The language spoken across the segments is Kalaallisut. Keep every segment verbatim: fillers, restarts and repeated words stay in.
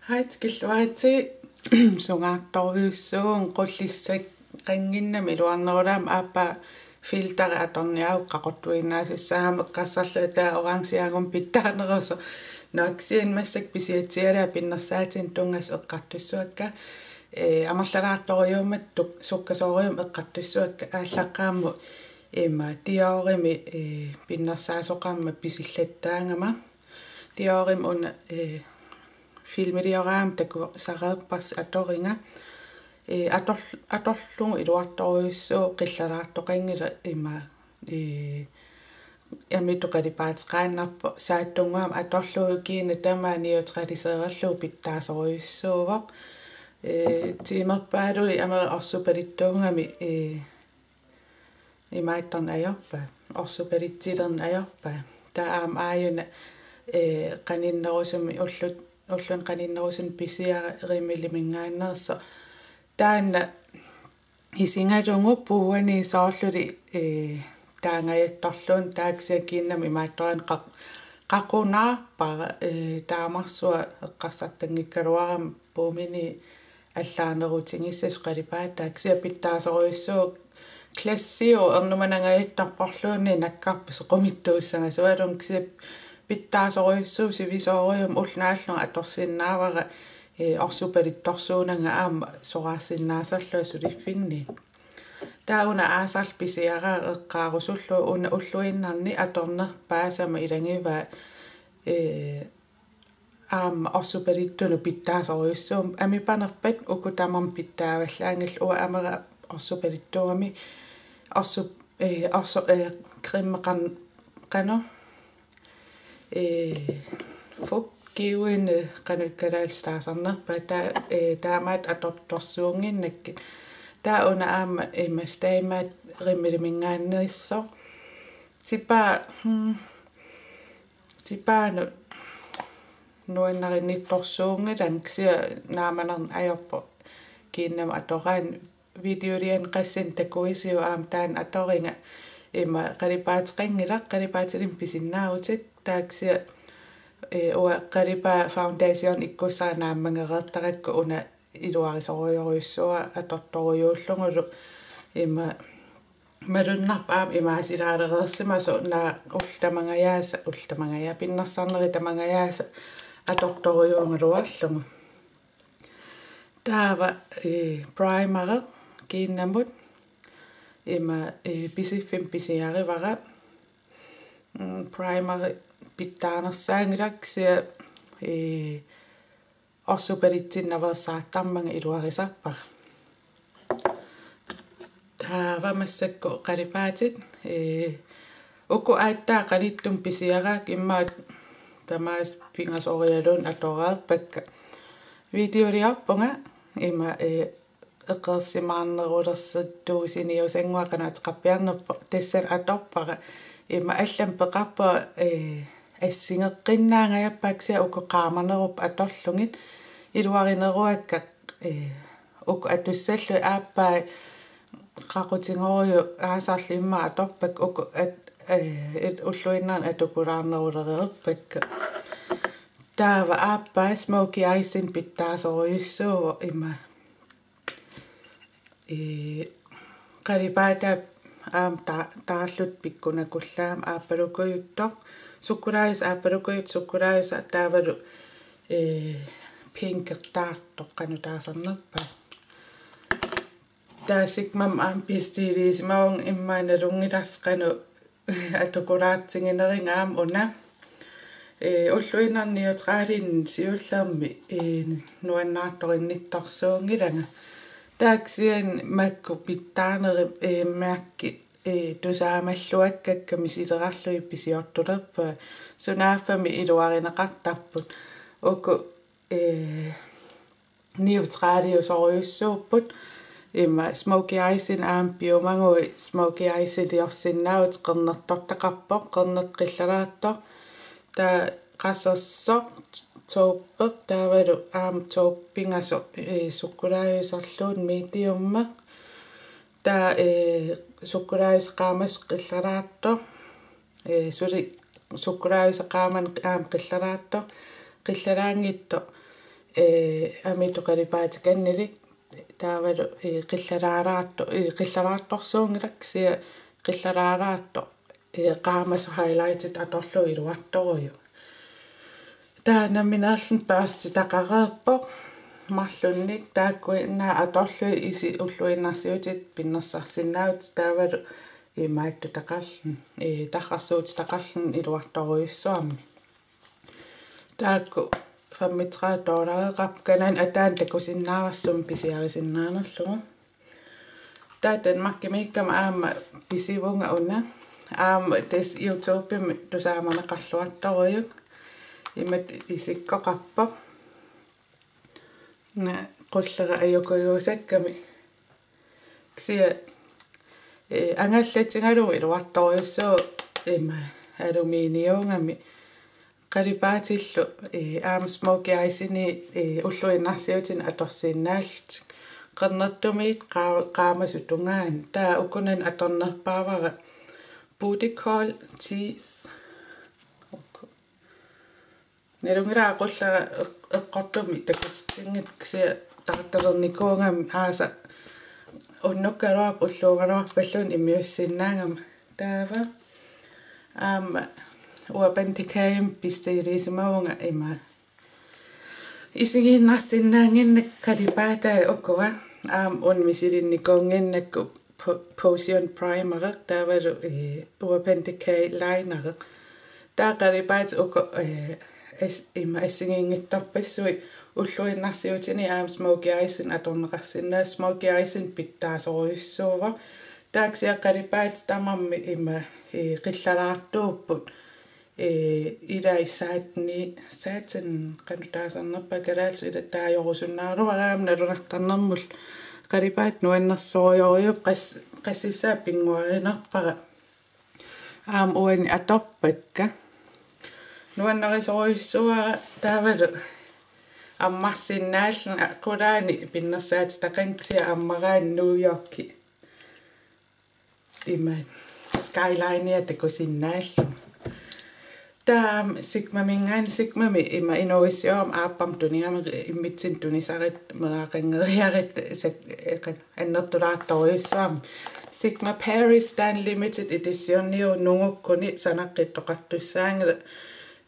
Hej, tikilluaritsi. Sungaartorujussuuvunga, qullissaqqannginnama iluarnerulaamik, aappaa filteri atorniarukku qaqortuinnaasussaammat eqqarsarlunga, taava orangeagummi pitsaanerusoq. Nå, kisianni massakkut pisiatsialaat pinnersaatinik tunngasut eqqartussavakka. Ee, amerlalaartorujuummat tuk-, sukkasoorujuummat eqqartussavakka, aallaqqaammut ima Diorimi, ee, pinnersaasoqarmat pisillattaagama. Diorimi una, ee, filmilioraangama takusareerparsi atoriga. Ee, ator-, atorlugu iluartorujussuuvoq, qillalaartoqanngilaq ima, ee, amitut qalipaateqaannarpoq, saattunnguamik atorlugu kiinaa tamaat neutraliseerlugu pitsaasorujussuuvoq. Ee, tiimerpaaluit amera orsupalittuugami, ee, imaattorneq ajorpaa, orsupalitsilerneq ajorpaa. Taava aamma aajuna, ee, qaninnerusumik ullut-, ulluni qaninnerusunik pisiara Rimmeliminngaanneersoq. Taanna isigalugu puuani soorluli, ee, taangajattorluunniit, taava kisianni kiinnama imaattoraanni qaq-, qaqunaarpara, ee, taamarsua eqqarsartanngikkaluarama puumini allaanerutigissasut qalipaataa, kisianni pitsaasorujussuuvoq. Glassiuvoq, ernumanangajattorporluunniit nakkarpat sequmittuussagasualuunniit, kisianni pitsaasorujussuuvoq, sivisoorujuummat. Ulloq naallugu atorsinnaavara, ee, orsupalittorsuunanga aamma soraarsinnaasarlunga suliffinni. Taava una aasarlu pisiara eqqaarusullugu, una ulluinnarni atornerpaasama ilagivaa, ee, aamma orsupalittunut pitsaasorujussuummat. Amipanerpat uku tamarmik pitsaavallaanngillat, uanga amera orsupalittuugami. Orsu-, ee, orsu-, ee, cremeqan-, qanoq, ee, fugtgivende, qanoq kalaallisut taasarnerpaat, taa-, ee, taamaattut atortorsuunnginnakkit. Taava una aamma ima Stay Matte Rimmeliminngaanneersoq. Tipaa, hmm, tipaanut nuannarinnittorsuunngilanga, kisianni naamanerneq ajorpoq kiinnama atoraanni. Videoliani qassinik takuisiuk aamma taanna atoriga? Ima qalipaateqanngilaq, qalipaatilimmik pisinnaavutit. Taava kisianni, ee, uanga qalipaat foundation ikkussara naammagereertarakku una iluarisorujorujussuuara atortorujuullugulu. Ima malunnarpoq aamma imaasilaalereersimasoq, naak ullut tamangajaasa, ullut tamangajaasa, pinnersarnerit tamangajaasa atortorujuugaluarlugu. Taava, ee, primeri kiinnamut ima, ee, Pisiffimmi pisiarivara. Mm, primeri pitsaanersaanngilaq, kisianni, ee, orsupalitsinnaveersaartarmanga iluarisarpara. Taava massakkut qalipaatit, ee, uku aatsaat qanittumik pisiaraakka, immaqa tamaasa pingasorialuunniit atoreerpakka. Videoliorpunga ima, ee, eqeersimaarnerulersittuusiniusannguaq qanoq ateqarpiarnerpoq, tassani atorpara. Ima allamik peqarpunga, ee, assigeqqinnaangajappaa, kisianni uku qaamanerupput atorlugit. Iluarineruakka, ee, uku atussallugit. Aappaa qaqutigorujuk aasarlu immaqa atorpakka, uku at-, ee, il-, ulluinnarni atukulaarnerulereerpakka. Taava aappaa smoky eyesinik pitsaasorujussuuvoq ima. Ee, qalipaataa aamma ta-, taarluta pikkunakullaammat aappalukujuttoq. Sukkulaajusaq, aappalukujuttoq sukkulaajusaq taavalu, ee, pinkertaartoq, qanoq taasarnerpaat. Taava Sigmamut aamma bestiliisimavunga, immaqa nalunngilarsi qanoq atukulaartigineriga aamma una. Ee, ulluinnarni neutralinik siullermik, ee, nuannaartorinnittorsuunngilanga. Taava kisianni makku pitsaanerit, ee, mærkit, ee, tusaamalluakkakka misilerarlugit pisiortulerpunga. Sunaaffami iluarineqartarput. Uku, ee, neutraliusorujussuupput. Ima smoky eyesinik aamma piumaguit smoky eyesiliorsinnaavutit, qernertortaqarpoq, qernertoq qillalaartoq. Taava qasersoq taupe, taavalu aamma taupingasoq, ee, sukkulaajusarluunniit mediumi. Taava, ee, sukkulaajusaq qaamasoq qillalaartoq. Ee, suli sukkulaajusaq qaamaneq aamma qillalaartoq, qillalaanngitsoq, ee, amiittoq qalipaatikannilik taavalu, ee, qillalaaraartoq, ee, qillalaartorsuunngilaq kisianni qillalaaraartoq, ee, qaamasoq highlightit atorlugu iluartorujuk. Taava nammineerluni børstitaqareerpoq marlunnik, taakkuinnaat atorlugit isit ulluinnarsiutit pinnersarsinnaavutit taavalu imaattutaqarluni, ee, tarrarsuutitaqarluni iluartorujussuarmik. Taakku femogtredive dollareqarput, kanani ataani takusinnaavarsi sumi pisiarisinnaanerlugu. Taava Danmarkimiikkama aamma pisivunga una. Aamma tassa YouTubemi tusaamaneqarluartorujuk. Imatut isikkoqarpoq. Una qullera ajukujuusakkami. Kisianni, ee, angallatigalugu iluartorujussuuvoq ima aluminiugami. Qalipaatillu, ee, aamma smokey eyesini, ee, ulluinnarsiutini atorsinnaallutik. Qernertumiit qaa-, qaamasoq tungaanut. Taava ukunani atornerpaavara Bootycall Tease. Nalunngilara qullera eq-, eqqortumik takutitsinngitsoq kisianni taartalernikuugami aasaq unnukkaluarpoq ulluugaluarpalluunniit immiussinnaagama. Taava aamma Urban Decaymi bestiliisimavunga ima. Isigiinnarsinnaannginnakku qalipaatai ukua, aamma una misilinnikuunnginnakku po-, Potion Primereq taavalu, ee, Urban Decay Linereq. Taava qalipaatit uku, ee, as-, ima assigiinngitsorpassuit ulluinnarsiutini aamma smokey eyesinik atorneqarsinnaasut, smokey eyesinik pitsaasorujussuuvoq. Taava kisianni qalipaatit tamarmik ima, ee, qillalaartuupput. Ee, ilai satin, satin, qanoq taasarnerpaa kalaallisut, ila taajorusunnaagaluaraangamik nalunartarnermullu. Qalipaatit nuannersorujussuupput qas-, qassissaa pinnguarinerpara. Aamma uani atorpakka. Nuannarisorujussuuara taavalu ammarsinnaalluni, a-, qulaani pinnersaatitaqanngilaq kisianni ammaraanni New Yorki. Ima Skylinea takusinnaallugu. Taava Sigmaminngaanniit, Sigmami ima inuuissiorama aappama tunigama immitsinnut tunisaratta meeraqanngeriaratta sak-, eqan-, annertulaartorujussuarmik. Sigma Paris, taanna limited editioniuvoq, nungukkuni sanaqqittoqartussaanngilaq.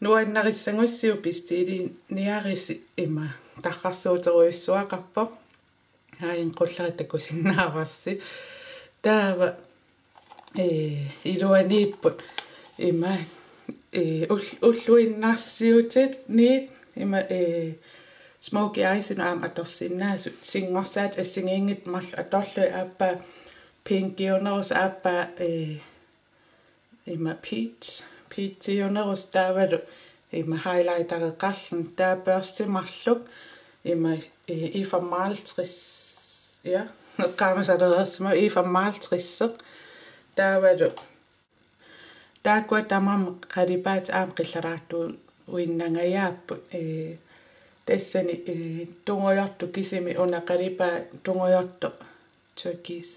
Nuannarissagussiuk bestiliniarisi, ima tarrarsuuterujussuaqarpoq. Aajuna qullera takusinnaavarsi. Taava, ee, iluaniipput ima, ee, ull-, ulluinnarsiutiniit ima, ee, smokey eyesinik aamma atorsinnaasut. Singorsaatit assigiinngitsut marluk atorlugit, aappaa pinkiunerusut, aappaa, ee, ima peach, peachiunerusut taavalu ima highlightereqarluni. Taava børsti marluk ima, ee, E femoghalvtreds, ja, eqqaamasalereersimavoq, E femoghalvtreds. Taavalu taakkua tamarmik qalipaatit aamma qillalaartuinnangajaapput. Ee, tassani, ee, tungujortoq kisimi, una qalipaat tungujortoq turkis,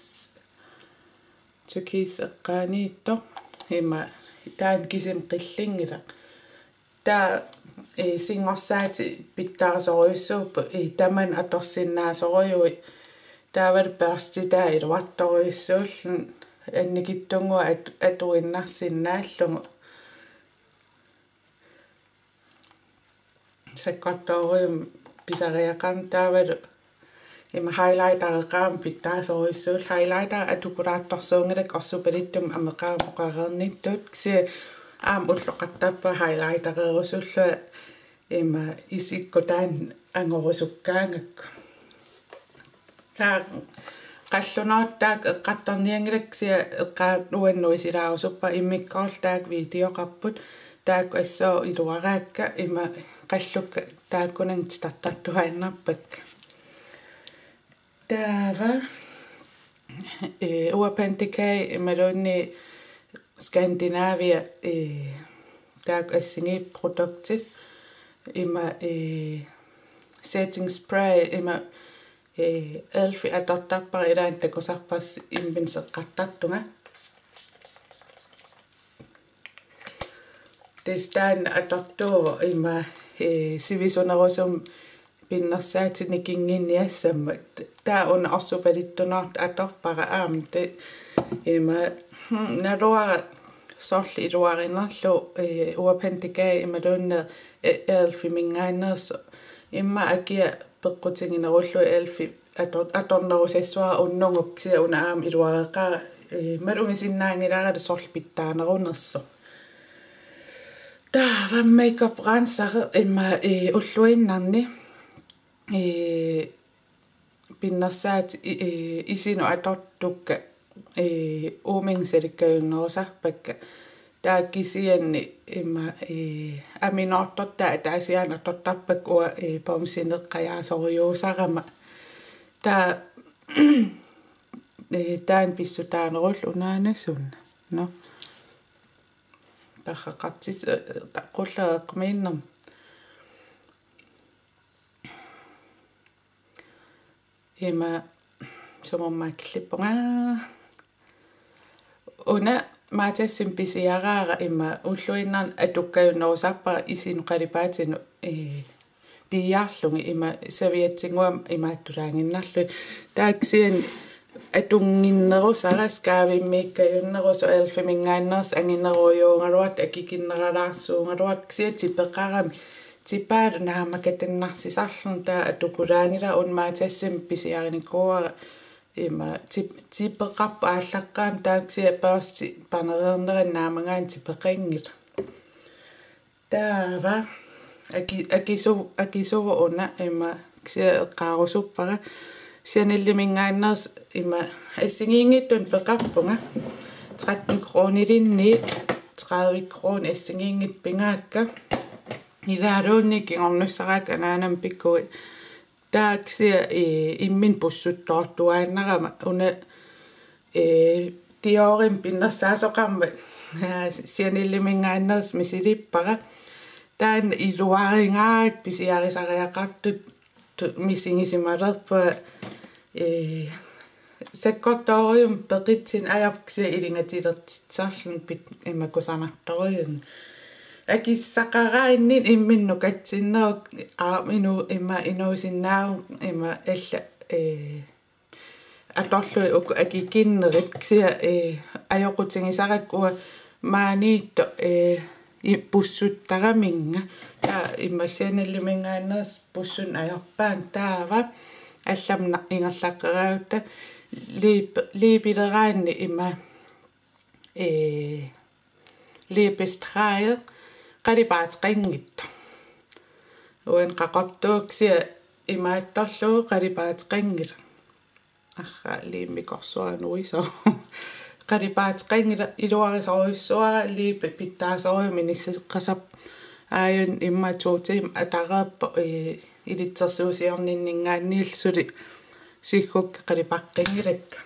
turkis eqqaaniittoq. Ima taanna kisimi qillinngilaq. Taava, ee, singorsaatit pitsaasorujussuupput, ee, tamanna atorsinnaasorujuit. Taavalu børstitaa iluartorujussuulluni annikitsunnguaq at-, atuinnarsinnaallugu. Sakkortoorujussuarmik pisariaqarami taavalu ima highlightereqarami pitsaasorujussuulluni. Highlighter atukulaartorsuunngilakka orsupalittumik ameqarami oqareernittut, kisianni aamma ulloqartarpunga highlightereerusullunga ima isikkoq taanna angorusukkaangakku. Taava qallunoortut taakku eqqartornianngilakkit, kisianni eqqaanut uannut isilaarusuppara, immikkoortut taakku videoqarput, taakku assut iluaraakka, ima qallukka taakkunannga titartartuaannarpakka. Taava, ee, Urban Decay imaluunniit Skindinavia, ee, taakku assigiipput produktit, ima, ee, setting spray, ima, ee, elfi atortarpara, ilaanni takusarparsi imminut eqqartartunga. Tassa taanna atortuuvoq ima, ee, sivisunerusumik pinnersaatit nikinginniassammat. Taava una orsupalittunoortoq atorpara aamma, ima, hmm, naluara sorleq iluarinerlugu, ee, Urban Decay imaluunniit, ee, elfiminngaanneersoq. Immaqa akia peqqutiginerullugu elfi ator-, atornerusassavara unnugu, kisianni una aamma iluareqaara, ee, malugisinnaanngilara sorleq pitsaanerunersoq. Taava makeup renser ima, ee, ulluinnarni, ee, pinnersaatit i-, ee, isinut atortukka, ee, uuminnga salikkajunnerusarpakka. Taava kisianni ima, ee, aminoortortaa ataasiaannaq atortarpakka uanga, ee, bumsineq qajaasorujuusarama. Taava, ee, taanna pissutaanerullugu unaana suna. Nå. Tarraqartittoq, ee, taqqullereqmiinnam. Ima sumummaakillippunga. Una Matasimi pisiaraara ima ulluinnarni atukkajunnerusarpara isinut qalipaatinut, ee, piiarlugit ima serviettinnguamik imaattulaaginnarlugit. Taava kisianni atunnginnerusara skavimmiikkajunnerusoq elfiminngaanneersoq anginerujuugaluartoq akikinneralaarsuugaluartoq kisianni tipeqarami tipaalu naammakatsinnarsisarluni taava atukulaanngilara una Matasimi pisiarinikuuara ima tip-, tipeqarpoq aallaqqaammut taava kisianni børsti panereernerani naamagaanni tipeqanngilaq. Taava aki-, akisu-, akisuvoq una ima kisianni eqqaarusuppara. Chaneliminngaanneersoq ima assigiinngitsunik peqarpunga. Tretten kronilinni tredive kronit assigiinngitsut pigaakka. Ilaaluunniit kingornussaraakka anaanama pikui. Taava kisianni, ee, imminut pussuttoortuaannarama una, ee, Diorimi pinnersaasoqarmat Chaneliminngaanneersoq misilippara. Taanna iluarigaara pisiarisariaqartutut misigisimalerpunga, ee, sakkortoorujunnik peqitsinneq ajorpoq kisianni ilingatilertitsisarluni pit-, ima kusanartorujunnik. Akissaqaraanni imminut nukatsinneruvoq, aa, inu-, ima inuusinnaavoq ima alla, ee, atorlugit uku akikinnerit kisianni, ee, ajoqutigisarakku uanga maaniittoq, ee, i-, pussuttaraminga. Taava ima Chaneliminngaanneersoq pussunneq ajorpaanga taava allamik na-, ingerlaqqeraarutta liip-, liipileraanni ima, ee, liipistraajeq qalipaateqanngitsoq. Uani qaqortuvoq kisianni imaattorlugu qalipaateqanngilaq. Arraa liimmikorsuaq nuisoq. Qalipaateqanngilaq iluarisorujussuara liipi pitsaasorujummik inisseqqasarpoq. Aajuna immaqa to timer atareerpoq, ee, ilitsersuusiorninninngaanniillu suli siggukka qalipaqqinngilakka.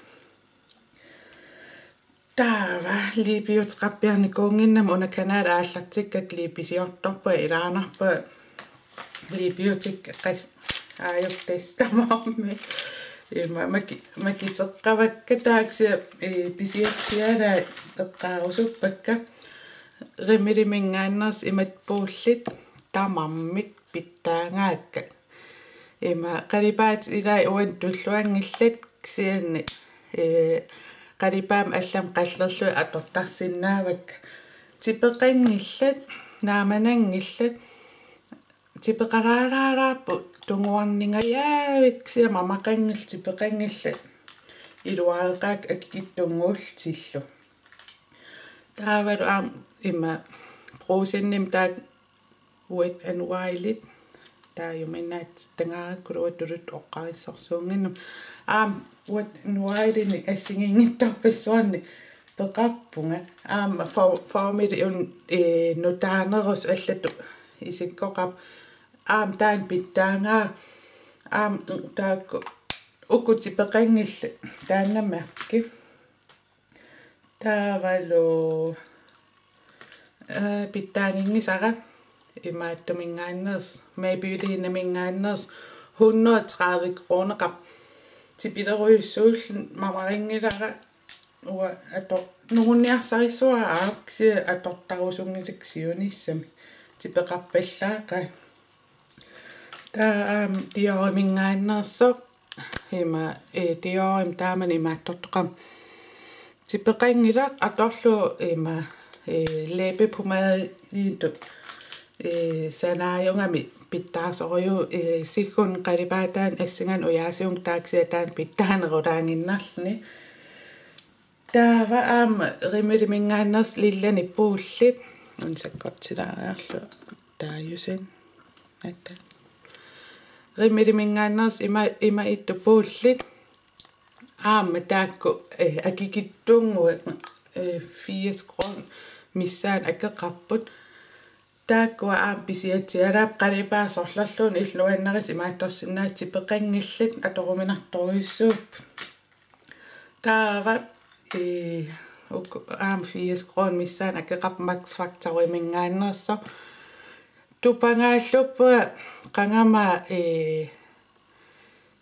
Taava liipiuteqarpiarnikuunnginnama una kanali aallartikkakka liipisiortorpunga ilaanarpunga liipiutikka qas-, aajuku tamarmik. Ima maki-, makiteqqavakka taava kisianni, ee, pisiatsialaat eqqaarusuppakka. Rimmeliminngaanneersut imatut puullit tamarmik pitsaagaakka. Ima qalipaatit ilaat uannut tulluanngillat kisianni, ee, qalipaammik allamik qallerlugit atortarsinnaavakka. Tipeqanngillat, naamananngillat, tipeqalaalaarput tunguarningajaavik kisianni mamaqanngillat, tipeqanngillat, iluareqaakka akikitsunnguullutillu. Taavalu aamma ima Brugsenimi taakku Wet n Wild-it. Taajuminnaatitangaarakku uanga tuluttut oqqarissorsuunnginnama. Aamma Wet n Wild-inik assigiinngitsorpassuarnik peqarpunga. Aamma for-, formili una, ee, nutaanerusoq allatut isikkoqarpoq. Aamma taanna pitsaagaara. Aamma taakku uku tipeqanngillat taanna mærke. Taavalu, ee, pitsaaginngisara imaattuminngaanneersoq, Maybellineminngaanneersoq, hundrede og tredive kroneqarpoq. Tipilerujussuulluni mamarinngilara uanga ator-, nungunniarsarissuara aap kisianni atortarusunngilakka siunissami. Tipeqarpallaaqaat. Taava aamma Dioriminngaanneersoq ima, ee, Diorimi taamani imaattortoqarmat. Tipeqanngilaq atorlugu ima, ee, læbepomadeittut, ee, sanaajugami pitsaasorujuk, ee, siggunni qalipaataani assinganik ujaasivunga, taava kisianni taanna pitsaanerulaaginnarluni. Taava aamma Rimmeliminngaanneersut lillanik puullit. Una sakkortilaariarlugu taajusin. Akka. Rimmeliminngaanneersut ima, imaattut puullit. Aamma taakku, eh, akikitsunnguit, eh, firs kroner missaanni akeqarput. Taakkua aamma pisiatsialaapput, qalipaat sorlerluunniit illit nuannarisat imaattorsinnaavat, tipeqanngillat, atoruminartorujussuupput. Taava, ee, uku aamma firs kroner missaanni akeqarput, Max Factoriminngaanneersoq. Tupangaallugu qangama, ee,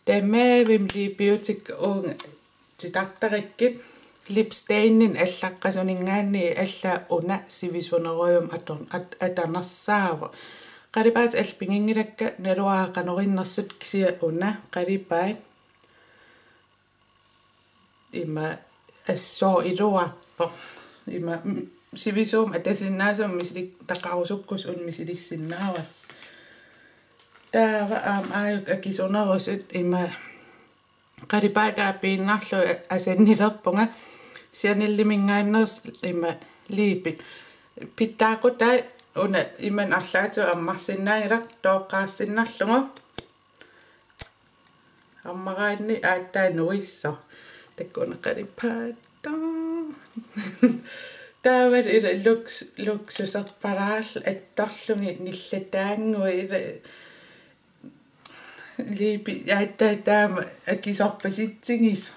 tamarmik liipiutik uunga titartarakkit, lipstaininut allaqqasuninngaanniit allaat una sivisunerujummik ator-, at-, atornersaavoq. Qalipaatit allat piginngilakka, naluara qanoq innersut, kisianni una qalipaat ima assut iluarpoq. Ima, mm, sivisuumik atasinnaasumik misilittagaqarusukkusi una misilissinnaavarsi. Taava aamma aajuku akisunerusut ima qalipaataa piinnarlugu asannilerpunga. Chaneliminngaanneersut ima liipit. Pitsaaqutai una imannak arlaatigut ammarsinnaanngilaq tooqqaarsinnarlugu. Ammaraanni aatsaat nuissoq. Takuneqarippaat. Taava ila luks-, luksuserpalaarluni attorlugit nillataannguit ila liipi aatsaat taama akisorpasitsigisoq.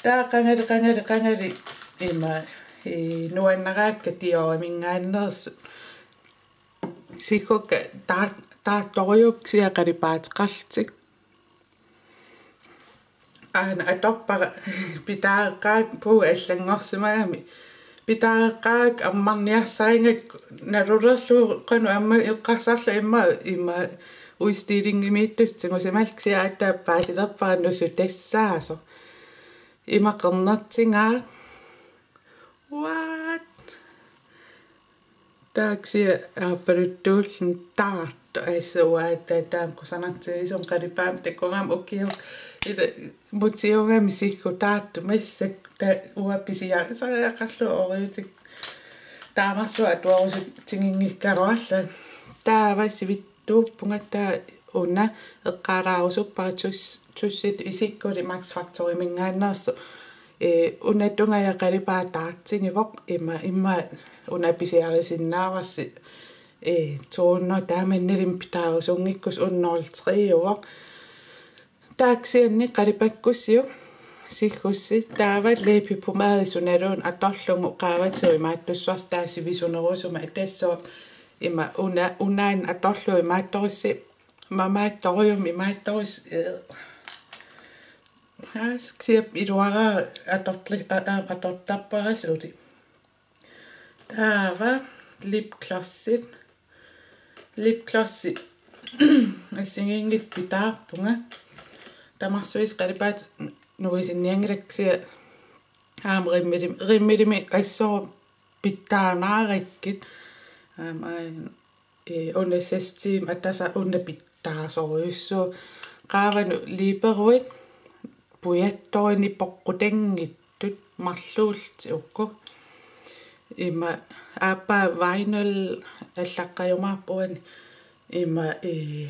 Taava qangali, qangali, qangali ima, ee, nuannaraakka Dioriminngaanneersut. Siggukka taa-, taartorujuupput kisianni qalipaateqarlutik. Aana atorpara, pitaareqqaakka puua allanngorsimagami. Pitaareqqaakka ammarniarsarigakku nalulerlugu qanoq aamma eqqarsarlunga, immaqa, immaqa udstillingimiittussaq tigusimallugu, kisianni aatsaat paasilerpara nusutassaasoq. Ima qernertigaaq. What? Taava kisianni aappaluttuulluni taartoq, assut uanga aatsaat taama kusanartigisumik qalipaammik, takugaama ukiut ila mutiugami siggut taartut massakkut, taava uanga pisiarisariaqarlunga ooriutik taamarsuaq atuarusutiginngikkaluarlunga. Taava sivitsuuppunga, taava una eqqaalaarusuppara tus-, tussitut isikkulik Max Factoriminngaanneersoq. Ee, una tungaja qalipaat taartigivoq, ima, immaqa una pisiarisinnaavarsi, ee, to hundrede taamannilimmi pitaarusunngikkusi, una nul tre-uvoq. Taava kisianni qalipakkussiuk siggussi, taava læbepomade sunaluunniit atorlugu qaavatigut imaattussuarsi, taava sivisunerusumik atassooq, ima una, unaannut atorlugu imaattorussi, mamaattorujummik imaattorussi, ee. Aa, kisianni iluaraara atortli-, a-, a-, atortarpara suli. Taava lipglossit. Lipglossit assigiinngitsut pitaarpunga. Tamarsuisa qalipaatit nuisinnianngilakka, kisianni aamma Rimmelim-, Rimmelimit assut pitsaanaarakkit. Aamma aajuna, ee, una seks timer atasat una pitsaasorujussuuvoq. Qaavanut liiperuit pujattorini poqqutanngitsut marluullutik uku. Ima aappaa vinyl allaqqajumaarpoq uani. Ima, ee,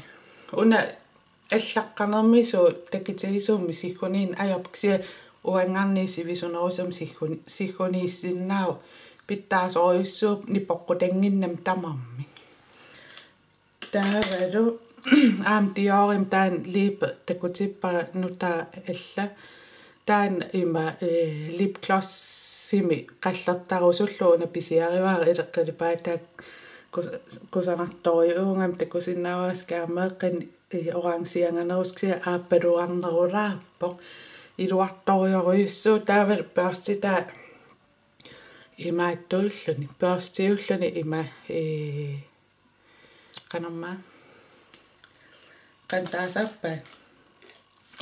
una allaqqanermisuut takitigisumik sigguniinnaq ajorput, kisianni uanngaanniit sivisunerusumik siggun-, sigguniissinnaavoq, pitsaasorujussuuvoq nipoqqutannginnamik tamarmik. Taavalu aamma Diorimi taanna liipi takutippara nutaaq alla. Taanna ima, ee, lipglossimik qallertarusullugu una pisiarivara, ila qalipaataa kus-, kusanartorujuugami, takusinnaavara skærmeeqqanik, ee, orangeanganerusoq, kisianni aappaluarnerulaarpoq. Iluartorujorujussuuvoq. Taavalu børstitaa imaattuulluni, børstiulluni ima, ee, qanormaa. Antaasarpa.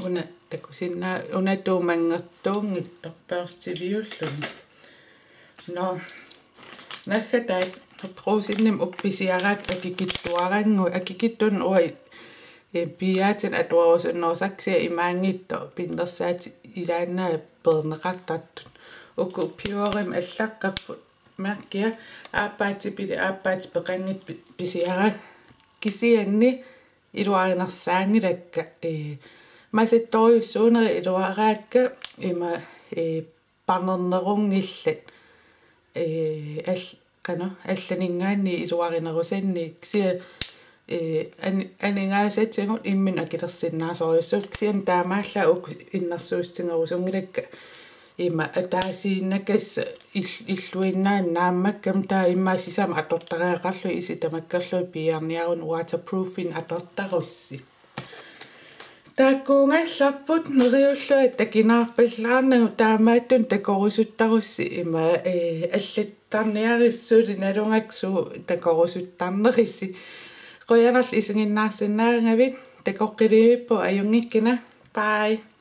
Una takusinnaa-, una tuumanngertuunngitsoq børstiviulluni. Nå. Naggataat Brugsenimi uku pisiaraakka akikitsuarannguit, akikitsunik uanga, eh, piiaatinut atuerusunnerusakkit, kisianni imaanngitsoq pinnersaatit ilaannaat peerneqartartut. Uku Puremik allaqqapput, mærkia, aappaatit pili-, aappaatit peqanngitsut pi-, pisiaraakka. Kisianni iluarinersaanngilakka, eh, masattorujussuunerit iluaraakka ima, eh, panernerunngillat, eh, al-, qanoq, allaninngaanniit iluarinerusanni, kisianni, eh, an-, aningaasatigut imminut akilersinnaasorujussuupput, kisianni taamaallaat uku innersuussutigerusunngilakka. Ima ataasiinnakassaaq il-, illuinnaannaammakkam, taava immaqa sisamat atortariaqarlugit isit tamakkerlugit piiarniaruni waterproofinik atortarussi. Taakkuugallarput, neriullunga takinaarpallaarnagu, taamaattunik takorusuttarussi ima, eh, allattarniarussi suli nalugakku suut takorusuttarnerisi. Qujanarlu isiginnaarsinnaagavit, takoqqiliivipput, ajunngikkina. Bye.